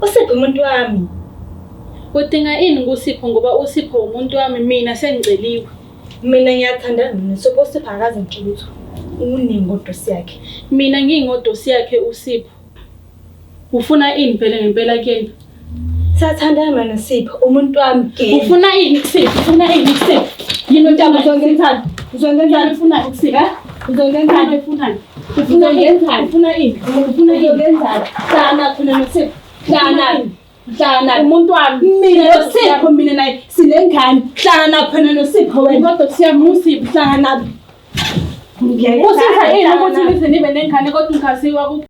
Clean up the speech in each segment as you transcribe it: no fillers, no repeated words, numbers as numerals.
Usipho umuntu wami. Udinga ini kuSipho ngoba uSipho umuntu wami mina sengiceliwe. Mina ngiyathandana noSipho, uSipho akaze ngitshela ukuthi unengodosi yakhe. Mina ngiyingodosi yakhe uSipho. Ufuna ini vele ngempela kuyena? Siyathandana mina noSipho, umuntu wami ke. Ufuna ini kuSipho? Ufuna ini kuSipho? Yini Mntaka uzongenzani? Uzongenzani? Ufuna kuSipho? Uzongenzani? Ufunani? Ufuna ini? Ufuna ini? Ufuna ini? Uzongenzani? Hlangana khona noSipho. Hlangana. Hlangana. Umuntu wami. Mina noSipho mina naye sinengane. Hlangana khona noSipho wena. Ingodosi yami uSipho. Hlangana. Usiza yini ukuthi nize nibe nengane kodwa ungaziwa ku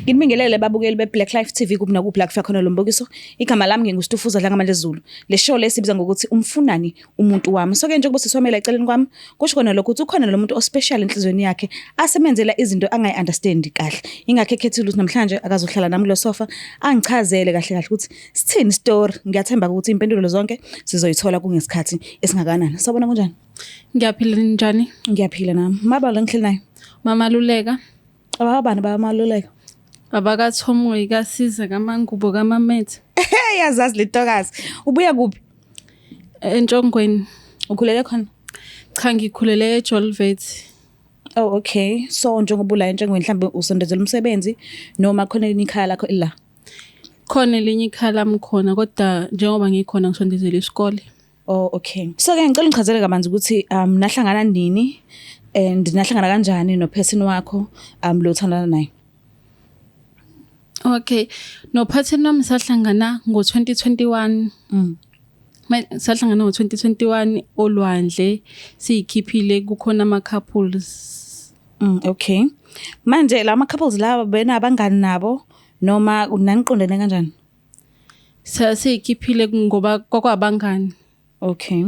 Nginibingelele babukeli be-Black Life TV kuphi nakuphi la kufika khona lo mbukiso. Igama lami nginguStufuza Dlangamandla Zulu. Le show le sibiza ngokuthi umfunani umuntu wami. So-ke njengoba siswamela eceleni kwami, kusho khona lokho ukuthi ukhona lo muntu ospecial enhliziyweni yakhe asemenzela izinto angayi-understand kahle. Ingakho ekhethile ukuthi namhlanje akazohlala nami kulo sofa angichazele kahle kahle ukuthi sithini story. Ngiyathemba ukuthi impendulo zonke sizoyithola kungesikhathi esingakanani. Sawubona kunjani? Ngiyaphila njani? Ngiyaphila nami. Mabala ngihleli naye. Mama Luleka. Ababani bayamaluleka. Baba kaThomoyi kasiza kaMangubo kaMamethe. Yazazi le ntokazi. Ubuya kuphi? Entshongweni. Ukhulele khona? Cha ngikhulele eJolvet. Oh okay. So njengoba ula entshongweni mhlambe usondezela umsebenzi noma khona elinye ikhaya lakho ela? Khona elinye ikhaya lami khona kodwa njengoba ngikhona ngisondezela isikole. Oh okay. So ke ngicela ungichazele kabanzi ukuthi nahlangana nini and nahlangana kanjani no person wakho lo othandana naye. Okay. No partner wami sahlangana ngo-2021. Sahlangana ngo-2021 olwandle siyikhiphile kukhona ama couples. Okay. Manje lama couples laba benabangani nabo noma naniqondene kanjani? Sasiyikhiphile ngoba kwakwabangani. Okay.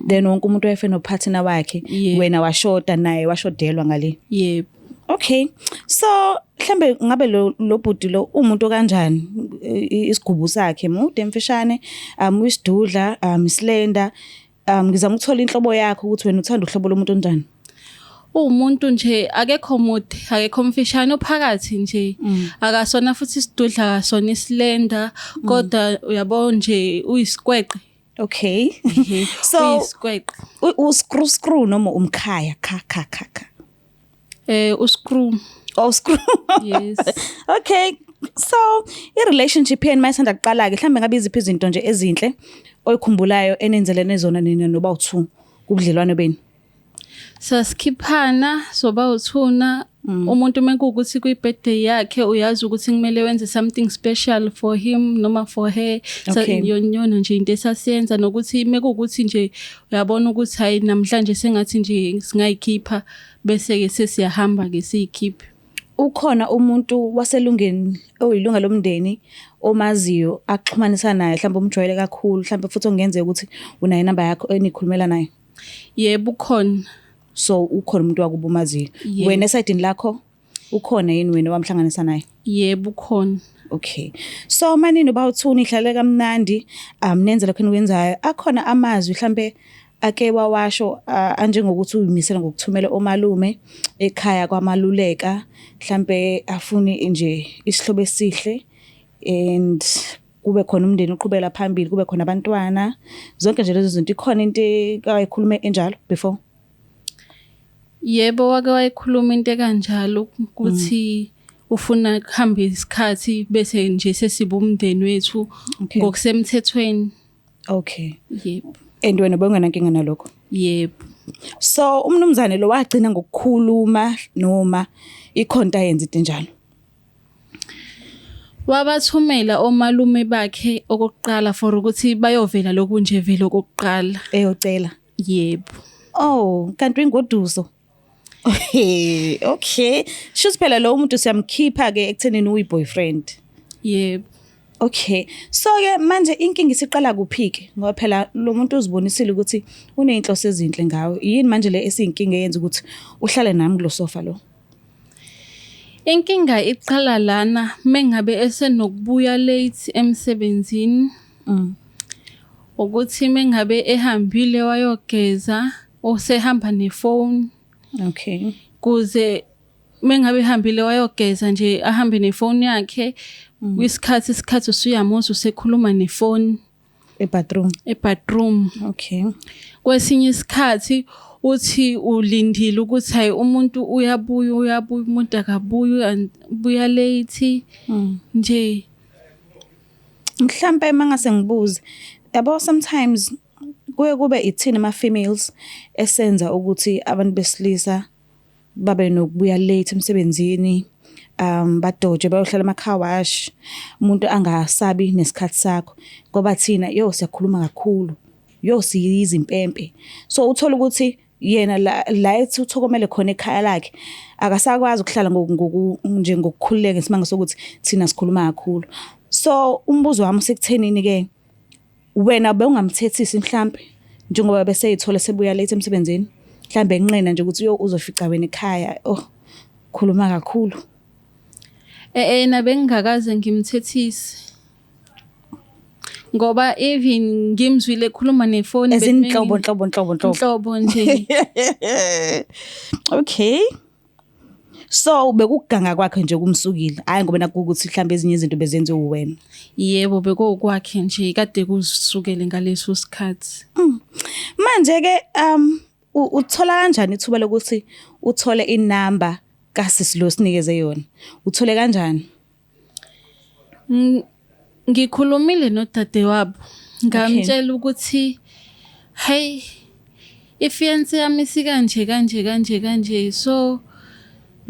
Then wonke umuntu wayefe nopartner wakhe, wena washoda naye washodelwa ngale. Yebo. Okay. So mhlambe ngabe lo bhuti lo umuntu kanjani? Isigubu sakhe mude mfishane, uyisidudla, slender. Ngizama ukuthola inhlobo yakho ukuthi wena uthanda uhlobo lomuntu onjani. Uwumuntu nje akekho mude, akekho mfishane uphakathi nje. Akasona futhi isidudla, akasona islender, kodwa uyabo nje uyisikweqe. Okay. So uyisikweqe. U-screw screw noma umkhaya kha kha kha kha. U-screw. Oh screw. Yes. Okay. So i-relationship yenu mayisanda kuqala ke mhlambe ngabe iziphi izinto nje ezinhle oyikhumbulayo enenzelene zona nina noba u2 kubudlelwano benu? Sasikhiphana soba uthuna umuntu mekuwukuthi kwi-birthday yakhe uyazi ukuthi kumele wenze something special for him noma for her. Yona nje into esasiyenza nokuthi mekuwukuthi nje uyabona ukuthi hayi namhlanje sengathi nje singayikhipha bese ke sesiyahamba ke siyikhiphe. Ukhona umuntu waselungeni oyilunga lomndeni omaziyo akuxhumanisa naye mhlawumbe umjwayele kakhulu mhlawumbe futhi okungenzeka ukuthi unayo inamba yakho enikhulumela naye? Yebo ukhona. So ukhona umuntu wakubo omaziyo. Wena esayidini lakho ukhona yini wena wamhlanganisa naye? Yebo ukhona. Okay. So manini uba uthuni ihlale kamnandi, nenze lokho enikwenzayo. Akhona amazwi mhlambe ake wawasho anjengokuthi uyimisela ngokuthumela omalume ekhaya kwamaluleka, mhlambe afune nje isihlobo esihle and kube khona umndeni uqhubela phambili, kube khona abantwana. Zonke nje lezo zinto ikhona into ayikhulume enjalo before? Yebo wake wayikhuluma into ekanjalo ukuthi ufuna kuhambe isikhathi bese nje sesiba umndeni wethu ngokusemthethweni. Okay. Yebo. And wena bowungenankinga nalokho? Yebo. So umnumzane lo wagcina ngokukhuluma noma ikhonto ayenza into enjalo? Wabathumela omalume bakhe okokuqala for ukuthi bayovela lokhu nje vele okokuqala. Eyocela. Yebo. Oh, kanti uyingoduso. Okay. Shuthi phela lo muntu siyamkhipha ke ekuthenini uyi boyfriend. Yebo. Okay. So ke manje inkinga isiqala kuphi ke? Ngoba phela lo muntu uzibonisile ukuthi uneyinhloso ezinhle ngawe. Yini manje le esiyinkinga eyenza ukuthi uhlale nami kulo sofa lo? Inkinga iqala lana mengabe esenokubuya late emsebenzini. Ukuthi mengabe ehambile wayogeza usehamba nefoni. Okay. Kuze mengabe ehambile wayogeza nje ahambe nefoni yakhe, kwisikhathi isikhathi usuyamuzwa usekhuluma nefoni E-bathroom. E-bathroom. Okay. Kwesinye isikhathi uthi ulindile ukuthi hayi, umuntu uyabuya, uyabuya, umuntu akabuyi, ubuya late nje. Mhlampe mangase ngibuze, yabo, sometimes kuye kube ithina ama-females esenza ukuthi abantu besilisa babe nokubuya late emsebenzini, badoje bayohlala ema-car wash, umuntu angasabi nesikhathi sakho ngoba thina yo siyakhuluma kakhulu, yo siyizimpempe. So uthola ukuthi yena la la ethi uthokomele khona ekhaya lakhe akasakwazi ukuhlala nje ngokukhululeka ngesimanga sokuthi thina sikhuluma kakhulu. So umbuzo wami usekuthenini ke, wena bewungamthethisi mhlampe njengoba bese eyithola sebuya late emsebenzini, mhlambe enqena nje ukuthi yo uzofica wena ekhaya, oh, khuluma kakhulu? Yena bengingakaze ngimthethise. Ngoba even ngimzwile ekhuluma nefoni. Ezinhlobo nhlobo nhlobo nhlobo. Nhlobo nje. Okay. So bekuganga kwakhe nje kumsukile, hayi ngoba nakho ukuthi mhlambe ezinye izinto bezenziwe uwena. Yebo, bekukwakhe nje, kade kuzisukele ngaleso sikhathi. Manje ke uthola kanjani ithuba lokuthi uthole inamba kasisi lo sinikeze yona? Uthole kanjani? Ngikhulumile nodadewabo, ngamtshela ukuthi hey, i-fiance yami isikanje kanje kanje kanje, so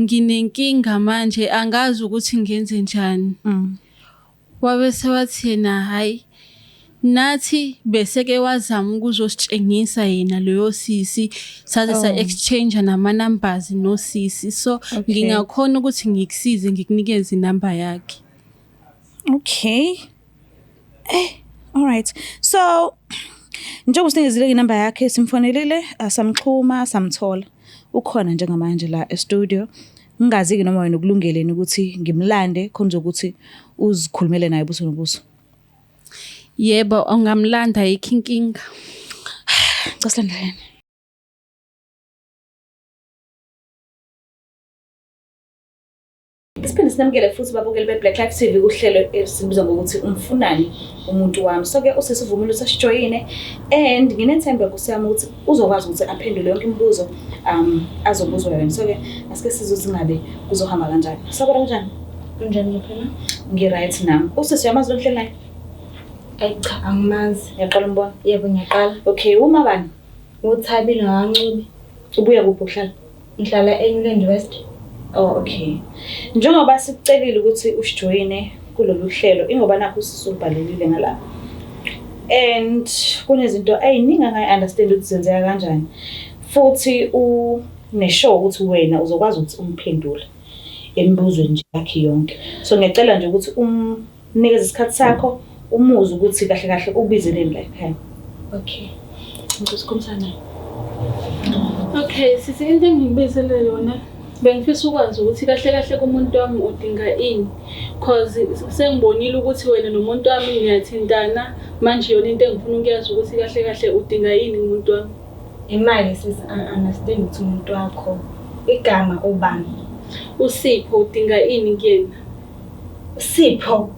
nginenkinga manje, angazi ukuthi ngenze njani. Wabe sewathi yena hayi, nathi beseke wazama ukuzositshengisa yena leyo sisi, saze sa exchange nama numbers nosisi, so ngingakhona ukuthi ngikusize, ngikunikeze inamba yakhe. Okay. All right. So njengoba usinikezile inamba yakhe, simfonelile, samxhuma, samthola. Ukhona njengamanje la e-studio. Ngingazi ke noma wena ukulungeleni ukuthi ngimlande khona ukuthi uzikhulumele naye buso nobuso. Yebo, ungamlanda, ayikho inkinga. Cha, silandelene. Siphinde sinamukele futhi babukeli be-Black Life TV kuhlelo esibiza ngokuthi Umfunani Umuntu Wami. So-ke usisi uvumile ukuthi asijoyine and nginethemba, Nkosi yami, ukuthi uzokwazi ukuthi aphendule yonke imibuzo azobuzwa yona. So-ke asike sizwe ukuthi ngabe kuzohamba kanjani. Sabona, kanjani? Kunjani phela? Ngi-right nami. Usisi uyamazi lo mhleli naye? Ayi cha, angimazi. Ngiyaqala umbona. Yebo, ngiyaqala. Okay, uma bani? UThabile ngakaNcube. Ubuya kuphi ukuhlala? Ngihlala e-Newland West. Oh, okay. Njengoba sikucelile ukuthi usijoyine kulolu hlelo, ingoba nakho usisi ubhalelile ngala. And kunezinto ey'ningi angayi-understand ukuthi zenzeka kanjani. Futhi une-sure ukuthi wena uzokwazi ukuthi umphendule emibuzweni nje yakhe yonke. So ngiyacela nje ukuthi umnikeze isikhathi sakho, umuzwe ukuthi kahle kahle ubizeleni la ekhaya. Okay. Ngicela ukukhulumisana naye. Okay, sisi, into engikubizele yona, bengifisa ukwazi ukuthi kahle kahle kumuntu wami udinga ini, cause sengibonile ukuthi wena nomuntu wami niyathintana manje. Yona into engifuna ukuyazi ukuthi kahle kahle udinga yini kumuntu wami. Imali, sisi, I understand ukuthi umuntu wakho igama ubani? USipho, udinga ini kuyena? Sipho.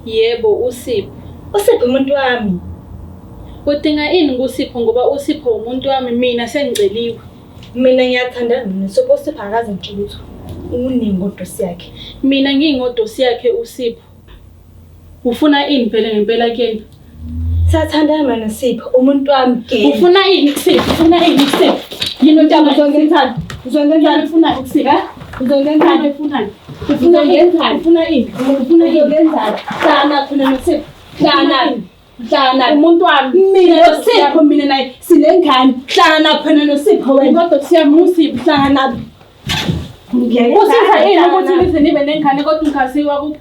Yebo, uSipho. USipho umuntu wami. Udinga ini kuSipho, ngoba uSipho umuntu wami, mina sengiceliwe. Mina ngiyathandana noSipho. USipho akaze ngitshela ukuthi unengodosi yakhe. Mina ngiyingodosi yakhe uSipho. Ufuna ini vele ngempela kuyena? Siyathandana mina noSipho, umuntu wami ke. Ufuna ini kuSipho? Ufuna ini kuSipho? Yini Mntaka, untaka? uzongenzani? Uzongenzani? Ufuna kuSipho? Uzongenzani? Ufuna Ufuna Uzongenzani? Ufuna ini? Ufuna ini? Uzongenzani? Hlangana khona noSipho. Hlangana. Hlangana. Umuntu wami. Mina noSipho, mina naye sinengane. Hlangana khona noSipho wena. Ingodosi yami uSipho. Hlangana. Usiza yini ukuthi nize nibe nengane kodwa ungaziwa kubo?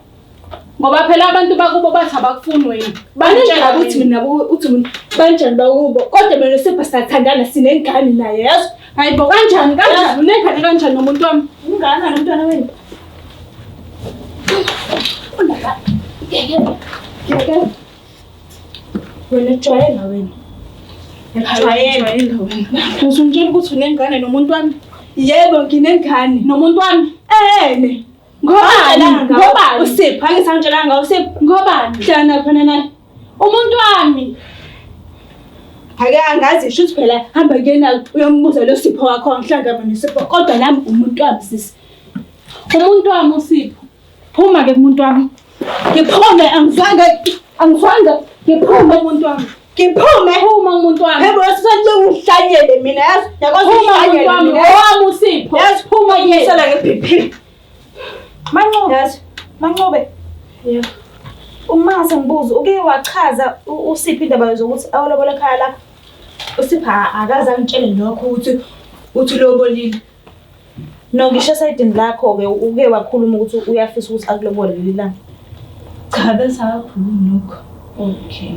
Ngoba phela abantu bakubo bathi abakufuni wena. Bangitshela ukuthi mina uthi mina banjani bakubo, kodwa mina noSipho siyathandana, sinengane naye, yazi. Hayi bo, kanjani kanjani unengane kanjani nomuntu wami? Ungana nomntwana wenu. Ngeke. Wena jwayela wena. Jwayela. Jwayela wena. Uzungitshela ukuthi unengane nomuntu wami. Yebo nginengane. Nomuntu wami. Ene. Ngobani? Ngobani? Usipho, angisangitshelanga usipho. Ngobani? Hlala khona naye. Umuntu wami. Ake angazi shuthi phela hamba kuyena uyombuza lo Sipho wakho ngihlangana noSipho kodwa nami umuntu wami sisi. Umuntu wami uSipho. Phuma ke kumuntu wami. Ngiphume angizange angizange ngiphume umuntu wami. Ngiphume. Phuma umuntu wami. Yebo sisale ngihlanyele mina yazi yakwazi Phuma umuntu wami. Owami uSipho. Yazi phuma ke. Ngisala nge-BP. Manqobe. Yazi. Manqobe. Yebo. Uma sengibuza uke wachaza uSipho indaba zokuthi awulobola ekhaya lakho? USipho akaze angitshele lokho ukuthi uthi ulobolile. No, ngisho esayidini lakho-ke uke wakhuluma ukuthi uyafisa ukuthi akulobole leli langa. Cha besakakhulumi lokho. Okay.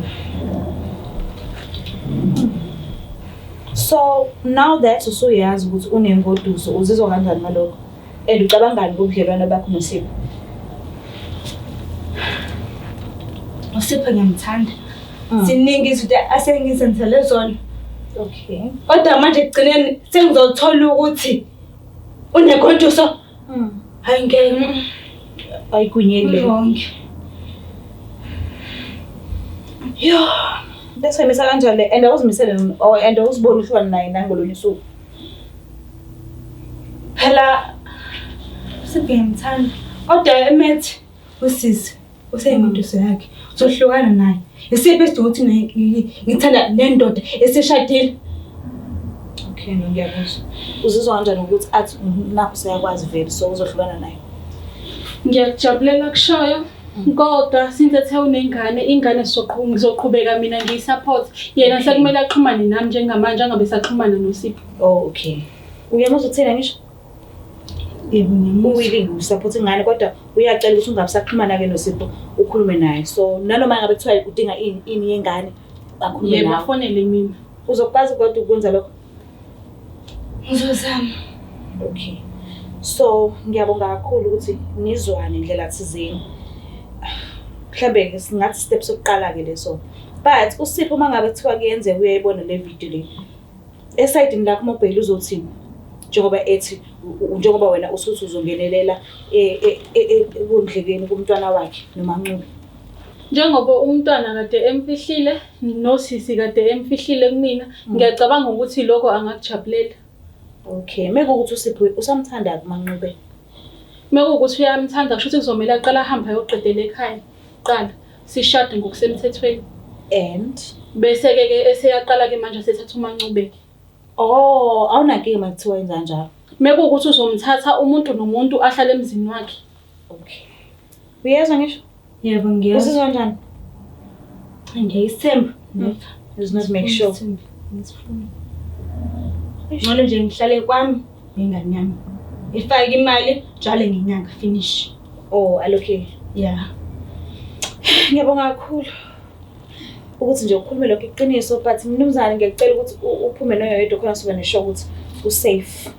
So now that usuyazi ukuthi unengoduso uzizwa kanjani ngalokho? And ucabangani ngobudlelwano bakho noSipho? USipho ngiyamthanda. Ziningi izinto asengizenzele zona. Okay. Kodwa manje ekugcineni sengizothola ukuthi unegonduso. Hayi ngeke. Ayigwinyeki leyo. Wrong. Yo. Bese imisa kanjani le and awuzimisele oh, and awuziboni uhlukana naye nangolunye usuku. Phela sengiyamthanda. Kodwa emethi usisi useyingoduso yakhe. Uzohlukana naye. Isiphi isidingo ukuthi ngithanda nendoda esishadile? Okay, no ngiyakuzwa. Uzizwa kanjani ukuthi athi nakho useyakwazi vele so uzohlukana naye? Ngiyakujabulela kushoyo. Kodwa since ethe unengane, ingane ngizoqhubeka mina ngiyi-support. Yena sekumele axhumane nami njengamanje angabe esaxhumana noSipho. Oh, okay. Uyamuzwa uthina ngisho? Yebo ngiyamuzwa. U-willing usupport ingane kodwa uyacela ukuthi ungabe usaxhumana-ke noSipho ukhulume naye. So nanoma ngabe kuthiwa udinga ini ini yengane akhulume Yebo nawe. afonele mina. Uzokwazi kodwa ukwenza lokho? Ngizozama. Okay. So ngiyabonga kakhulu ukuthi nizwane ndlela thizeni. Mhlambe singathi step sokuqala ke leso. But uSipho uma ngabe kuthiwa kuyenzeka uyayibona le video le. Esayidini lakho mobhekile uzothini? Njengoba ethi njengoba wena usuthi uzongenelela ekondlekeni kumntwana wakhe noMaNcube. Njengoba umntwana kade emfihlile nosisi kade emfihlile kumina, ngiyacabanga ukuthi lokho angakujabulela. Okay, mekuwukuthi uSipho usamthanda kuMaNcube. Mekuwukuthi uyamthanda kusho ukuthi kuzomele aqale ahambe ayoqedela ekhaya kuqala sishade ngokusemthethweni. And Bese-ke ke eseyaqala-ke manje esethatha uMaNcube-ke. Oh, awunankinga uma kuthiwa yenza kanjalo. Mekuwukuthi uzomthatha umuntu nomuntu ahlale emzini wakhe. Okay. Uyezwa ngisho? Yebo ngiyezwa. Uzizwa kanjani? Ngiyisithembu. Does not make sure. Ngcono nje ngihlale kwami nengane yami. Ifake imali njalo ngenyanga finish. Oh, alokhe. Yeah. Ngiyabonga kakhulu ukuthi nje ukhulume lokho iqiniso but mnumzane ngiyacela ukuthi uphume noyedwa khona sobe nesho ukuthi usafe.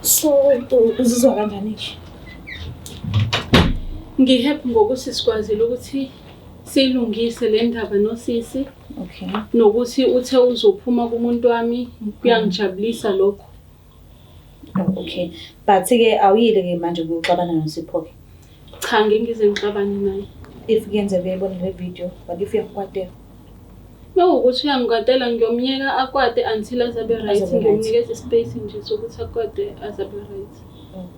So uzizwa kanjani nje? Ngi-happy ngokuthi sikwazile ukuthi siyilungise le ndaba nosisi. Okay. Nokuthi uthe uzophuma kumuntu wami kuyangijabulisa lokho. Oh, okay. But ke awuyile ke manje ukuxabana noSipho ke. Cha ngeke ngize ngixabane naye. If kuyenzeka uyayibona le video, what if uyakukwatela? Mewukuthi uyangikwatela ngiyomyeka akwate until azabe right. Azabe right. Ngiyomnikeza ispace nje sokuthi akwate azabe right.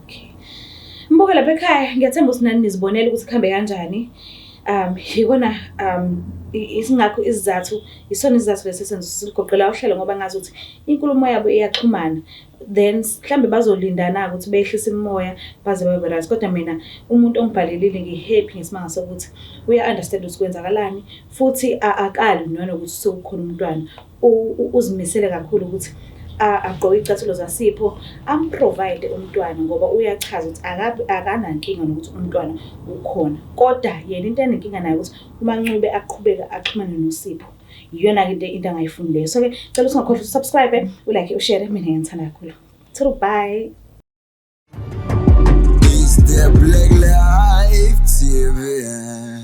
Okay. Mbuke lapha ekhaya ngiyathemba ukuthi nani nizibonele ukuthi kuhambe kanjani. Yikona isingakho isizathu, isona isizathu lesi esenza siligoqela uhlelo ngoba ngazi ukuthi inkulumo yabo iyaxhumana. Then mhlambe bazolindana ukuthi behlise imimoya baze babe right. Kodwa mina umuntu ongibhalelile ngi-happy ngesimanga sokuthi uya-understand ukuthi kwenzakalani futhi akali nanokuthi sekukhona umntwana. Uzimisele kakhulu ukuthi agqoke iy'cathulo zaSipho amprovide umntwana ngoba uyachaza ukuthi akanankinga nokuthi umntwana ukhona. Kodwa yena into anenkinga nayo ukuthi uMaNcube aqhubeke axhumane noSipho. Iyona-ke into angayifuni leyo. So-ke cela ukuthi ungakhohlwa usubscribe, ulike, ushare. Mina ngiyanithanda kakhulu. Till bye. It's the Black Life TV.